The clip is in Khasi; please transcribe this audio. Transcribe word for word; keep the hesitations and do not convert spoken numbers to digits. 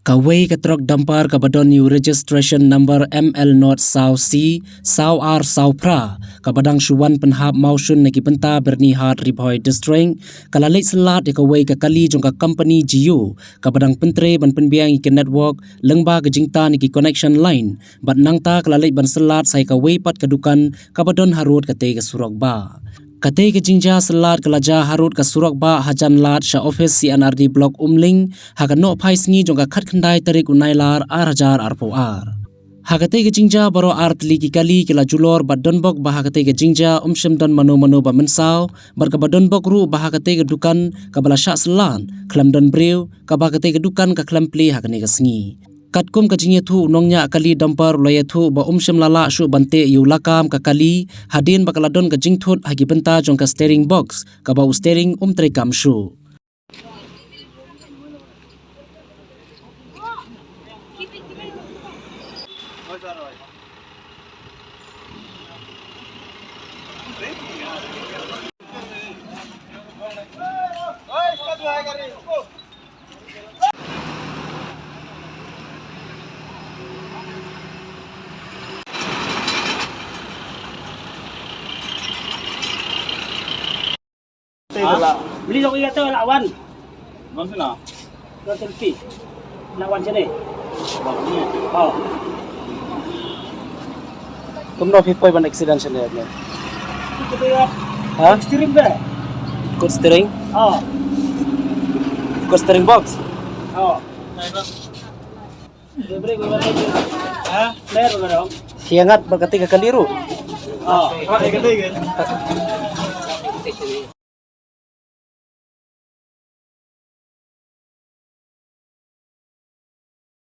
Kawei ka truck dumper kaba don ïa u registration number M L not saw C saw ar saw phra, kaba dang shu wan pynhap mawshun na ki bynta Byrnihat, Ri Bhoi District, ka la leit syllat ïa kawei ka kali jong ka company Jio, kaba dang pyntrei ban pynbiang ïa ki network lyngba ka jingtan ïa ki connection line, bad nangta ka la leit ban syllat sa ïa kawei pat ka dukan kaba don harud katei ka surok bah. Katei ka jingjia syllat ka la jia harud ka surok bah hajan lad sha office C and R D Block Umling, ha ka nohphai sngi jong ka khatkhyndai tarik u Nailar ar hajar arphew ar. Ha katei ka jingjia baroh artylli ki kali ki la julor bad donbok ba ha katei ka jingjia um shym don mano mano ba mynsaw, bad kaba donbok ruh ba ha katei ka dukan kaba la shah syllat khlem don briew, kaba ha katei ka dukan ka khlem plie ha kane ka sngi. Katkum ka jingïathuh, u nongñiah kali dumper u la ïathuh ba um shym la lah shuh ban teh ïa u lakam ka kali hadien ba ka la don ka jingthut ha ki bynta jong ka steering box, kaba u steering um treikam shuh. Beli dong iya tu lawan. Bang sana. Dua selfie. Lawan sini. Bang ni. Oh. Kumno phi poi ban accident shane ne? Itu dia. Ha? Steering be. Kut steering? Oh. Kut steering box? Oh. Dia beri gua lagi. Ha? Ler gua dong. Khiangat berkati ke keliru. Oh.